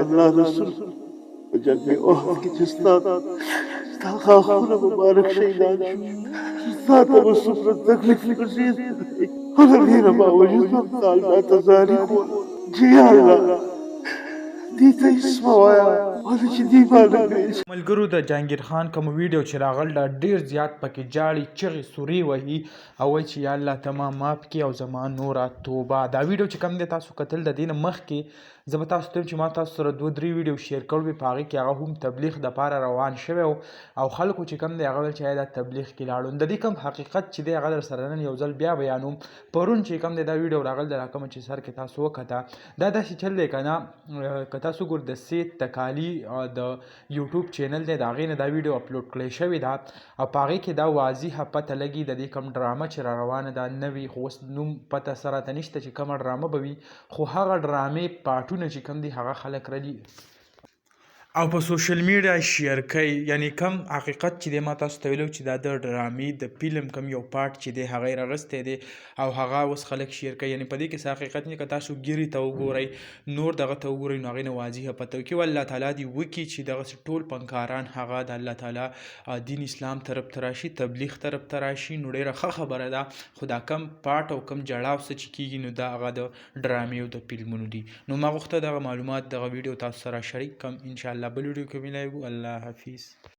الله رسول په جنګ احد کې چې ستا ستا غاښونه مبارک شهیدان شو، ستا ته به څومره تکلیف رسېدلی، خو د دې نه باوجود هم تا الله ته زاري کوله چې یا الله دې ته هېڅ مه وایه، ولې چې دې ما نه پرېږدي. ملګرو د جهانګیر خان کوم ویډیو چې راغل دا ډیر زیات پکې جاړي چغې سورې وهي او وایي چې یا الله ته ما معاف کړې او زما نوره توبه. دا ویډیو چې کوم دی تاسو کتل د دې نه مخکې زه به تاسو ته چې ما تاسو سره دوه درې ویډیو شیر کړو وي، په هغې کې هغه هم تبلیغ دپاره روان شوی و او خلکو چې کوم دی هغه ویل چې دا تبلیغ کې لاړو. د دې کوم حقیقت چې دی هغه در سره نن یو ځل بیا بیانوم. پرون چې کوم دی دا ویډیو راغل د راکمه چې سر کې تاسو وکته دا داسې چل دی که نه، که تاسو ګور د سید تکالي د یوټیوب چینل دی د هغې نه دا ویډیو اپلوډ کړی شوې ده او په هغې کې دا واضحه پته لګي د دې کوم ډرامه چې را روانه ده نوې، خو اوس نوم پته سره راته نشته چې کومه ډرامه به وي، خو هغه ډرامې پارټونه چې کوم دي هغه خلک رلي او په سوشل میډیا شیر کوي. یعنی کم حقیقت چې دی ما تاسو ته ویلو چې دا د ډرامې د فلم کم یو پارټ چې دی هغه یې راغستی دی او هغه اوس خلک شیر کوي. یعنی په دې کې څه حقیقت نه، که تاسو ګیرې ته وګورئ نور دغه ته وګورئ نو هغې نه واضحه پته وکړي. الله تعالی دې وکړي چې دغسې ټول فنکاران هغه د الله تعالی دین اسلام طرف ته راشي، تبلیغ طرف ته راشي، نو ډېره ښه خبره ده. خو دا کم پارټ او کم جړاو څه چې کېږي نو دا هغه د ډرامې او د فلمونو دي. نو ما غوښته دغه معلومات دغه ویډیو تاسو سره شریک کم. ان شاء الله بل ویډیو کې ملایو. الله حافظ.